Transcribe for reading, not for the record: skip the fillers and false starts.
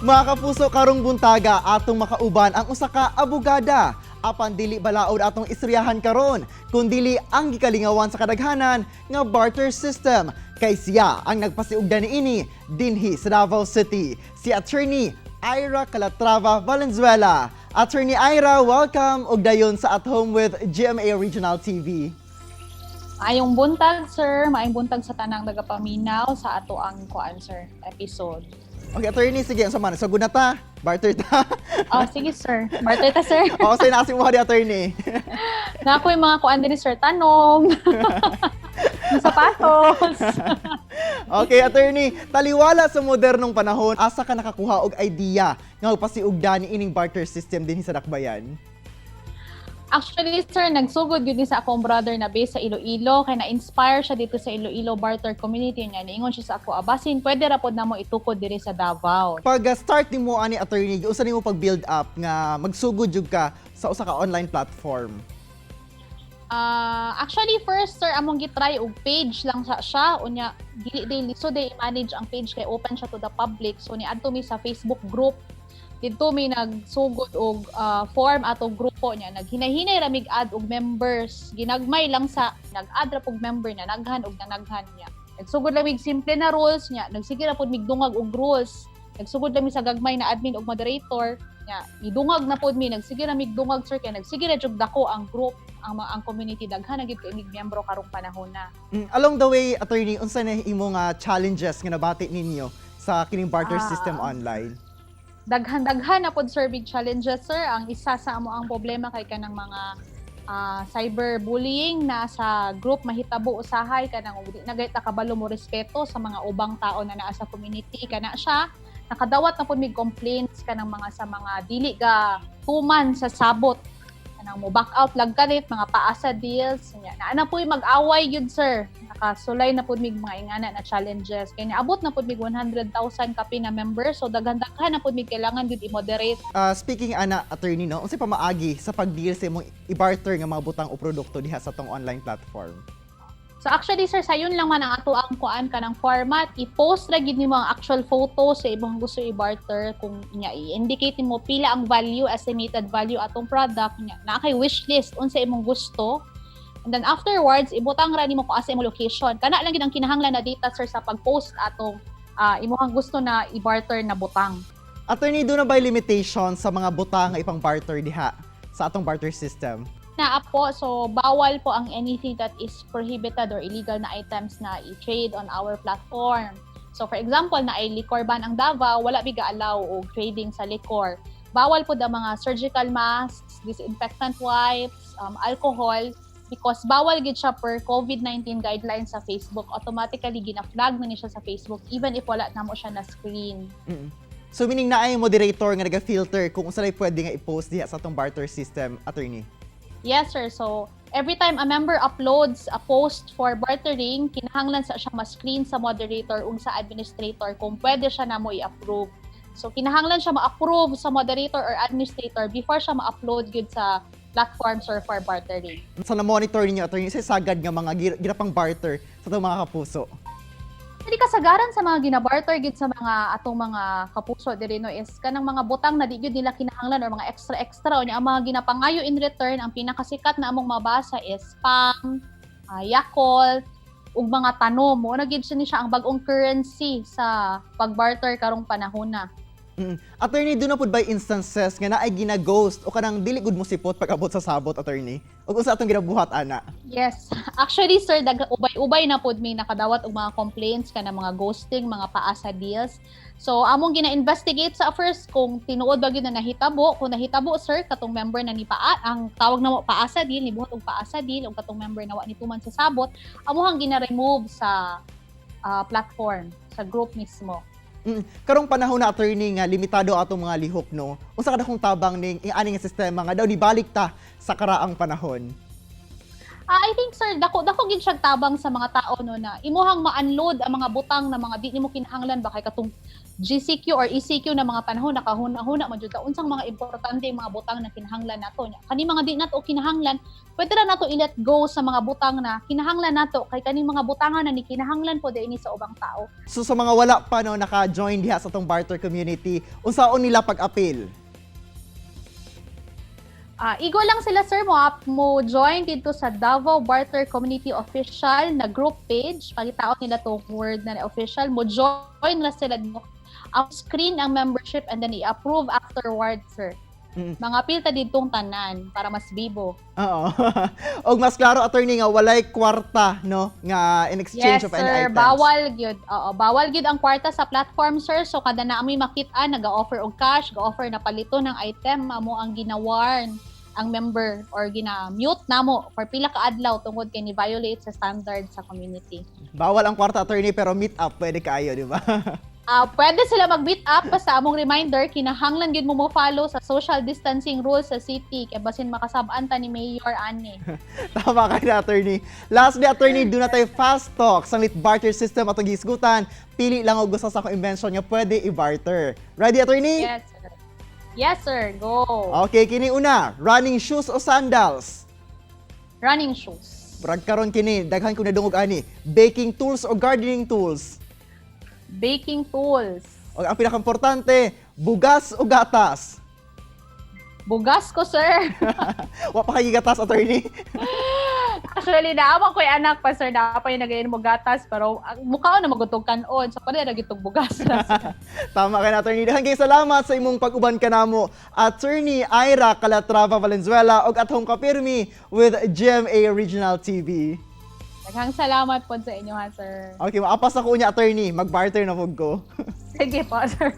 Mga kapuso, karong buntaga atong makauban ang usa ka abogada. Apan dili balaod atong istoryahan karon, kundili ang gikalingawan sa kadaghanan nga barter system. Kay siya ang nagpasiugda niini dinhi sa Davao City. Si Attorney Ira Calatrava Valenzuela. Attorney Ira, welcome og dayon sa At Home with GMA Regional TV. Maayong buntag, sir. Maayong buntag sa tanang nagapaminaw sa ato ang kuan, sir, episode. Okay, attorney, sige, unsa man? So, na ta, barter ta. Oh, sige, sir. Barter ta, sir. Oo, say na mo di, attorney. Na ako yung mga kuan din, sir, tanom. Mga sapatos. Okay, attorney, taliwala sa modernong panahon, asa ka nakakuha og idea nga magpasiugda ni ining barter system dinhi sa Dakbayan? Actually, sir, nagsugod yun sa akong brother na based sa Iloilo. Kay na-inspire siya dito sa Iloilo barter community niya. Niingon siya sa ako, abasin, pwede ra pod namo itukod diri sa Davao. Pag start nimo ani, attorney, usa nimo pag build up nga magsugod jud ka sa usa ka online platform? Ah, actually first, sir, among gitry og page lang sa siya, unya dili day lisod day i-manage ang page kay open siya to the public, so niadto mi sa Facebook group. Didto mi nagsugod og form ato grupo niya, naghinay-hinay ra mig add og members, ginagmay lang sa nag-add ra pog member na naghan og nanaghan niya. Nagsugod lang mig simple na rules niya, nagsige ra pod mig dungag og rules. Nagsugod lang mi sa gagmay na admin og moderator niya, midungag na pod mi, nagsige ra mig dungag, sir, kay nagsige ra jud dako ang group, ang community, daghan na gid kay mig miyembro karong panahon na. Along the way, attorney, unsa na imo nga challenges nga nabati ninyo sa kining barter system online? Daghan-daghan na pod, sir, big challenges, sir. Ang isa sa amo ang problema kay kanang mga cyberbullying na sa group mahitabo usahay, kanang di na gayud ta kabalo mo respeto sa mga ubang tao na naa sa community kana siya. Nakadawat na pod mig complaints kanang mga sa mga dili ga tuman sa sabot, kanang mo back out lag kalit, mga paasa deals nya. Naa na po'y mag-away yun, sir. Nakasulay na pud mig mga ingana na challenges kay niabot na pud mig 100,000 kapin na members, so daghan-daghan na pud mig kailangan gyud i-moderate. Speaking ana, attorney, no, unsay pamaagi sa pag-deal sa imong i-barter nga mga butang o produkto diha sa tong online platform? So actually, sir, sayon lang man ang ato ang kuan kanang format. I-post ra gid nimo ang actual photo sa imong gusto i-barter, kung nya i-indicate nimo pila ang value, estimated value atong product nya. Naa kay wish list unsa imong gusto. And then afterwards, ibutang ra nimo kung asa imong location. Kana lang gid ang kinahanglan na data, sir, sa pag-post atong imong gusto na i-barter na butang. Attorney, duna ba limitation sa mga butang nga ipang barter diha sa atong barter system? Naa po, so bawal po ang anything that is prohibited or illegal na items na i-trade on our platform. So for example, na ay liquor ban ang Davao, wala mi ga-allow og trading sa liquor. Bawal po ang mga surgical masks, disinfectant wipes, alcohol, because bawal gid siya per COVID-19 guidelines sa Facebook. Automatically gina-flag na ni siya sa Facebook even if wala na mo siya na screen. So meaning naay moderator nga naga-filter kung unsa lay pwede nga i-post diha sa atong barter system, attorney? Yes, sir. So, every time a member uploads a post for bartering, kinahanglan sa siya ma-screen sa moderator ug sa administrator kung pwede siya namo i-approve. So, kinahanglan siya ma-approve sa moderator or administrator before siya ma-upload gyud sa platform, sir, for bartering. Sa na-monitor ninyo, attorney, sa sagad nga mga ginapang barter sa atong mga kapuso? Hindi, kasagaran sa mga ginabarter gid sa mga atong mga kapuso diri, no, is kanang mga butang na di gyud nila kinahanglan or mga extra extra. Unya ang mga ginapangayo in return, ang pinakasikat na among mabasa is spam, Yakult ug mga tanom. Mo na gid siya ni siya ang bag-ong currency sa pagbarter karong panahon na. Attorney, duna pud ba instances nga naay gina-ghost o kanang dili gud mo sipot pag-abot sa sabot, attorney? Ug unsa atong ginabuhat ana? Yes. Actually, sir, ubay-ubay na pod may nakadawat og mga complaints kana mga ghosting, mga paasa deals. So, among gina-investigate sa first kung tinuod ba gyud na nahitabo. Kung nahitabo, sir, katong member na ni paa, ang tawag na mo paasa deal, nibuhat og paasa deal, ug katong member na wa ni tuman sa sabot, amuhang gina-remove sa platform, sa group mismo. Karong panahon na, attorney, nga limitado atong mga lihok, no. Unsa ka dakong tabang ning ani nga sistema nga daw nibalik ta sa karaang panahon? Ah, I think, sir, dako dako gid siya tabang sa mga tao, no, na imuhang ma-unload ang mga butang na mga di nimo kinahanglan ba, kay katong GCQ or ECQ na mga panahon, nakahuna-huna man jud ta unsang mga importante yung mga butang na kinahanglan nato. Nya kani mga di nato kinahanglan, pwede ra nato i-let go sa mga butang na kinahanglan nato, kay kani mga butangan na ni kinahanglan po ini sa ubang tao. So sa mga wala pa, no, naka-join diha sa atong barter community, unsaon nila pag-apil? Ah, igo lang sila, sir, mo up mo join dito sa Davao Barter Community Official na group page. Pagitaon nila tong word na official, mo join na sila dito. Ang screen ang membership and then i-approve afterward, sir. Mga pilta ditong tanan para mas bibo. Oo. Og mas klaro, attorney, nga walay kwarta, no, nga in exchange Yes, of any sir. items. Bawal gyud. Oo, bawal gyud ang kwarta sa platform, sir. So kada na amoy makita naga-offer og cash, ga-offer na palito ng item, amo ang ginawarn ang member or gina-mute namo for pila ka adlaw tungod kay ni violate sa standard sa community. Bawal ang kwarta, attorney, pero meet up pwede kaayo, di ba? Ah, pwede sila mag-meet up, basta among reminder, kinahanglan gyud mo follow sa social distancing rules sa city kay basin makasab-an ta ni Mayor ani. Tama ka na, attorney. Lastly, attorney, duna tay fast talk. Sanglit barter system atong gihisgutan. Pili lang og gusto sa akong invention nga pwede i-barter. Ready, attorney? Yes, sir. Yes, sir. Go. Okay, kini una, running shoes o sandals? Running shoes. Brag karon kini, daghan ko nadungog ani. Baking tools o gardening tools? Baking tools. O ang pinakaimportante, bugas o gatas? Bugas ko, sir. Wa pa kay gatas, attorney? Actually, naawa ko yung anak pa, sir. Naa pa yung nagayin mo gatas. Pero ang mukha na magutog kanon. So, pala nagitog bugas. Tama ka na, attorney. Daghang kay salamat sa imong pag-uban kanamo. Attorney Ira Calatrava Valenzuela og atong kapirmi with GMA Regional TV. Daghang salamat po sa inyo, ha, sir. Okay, maapas ako niya, attorney. Mag-barter na pud ko. Sige po, sir.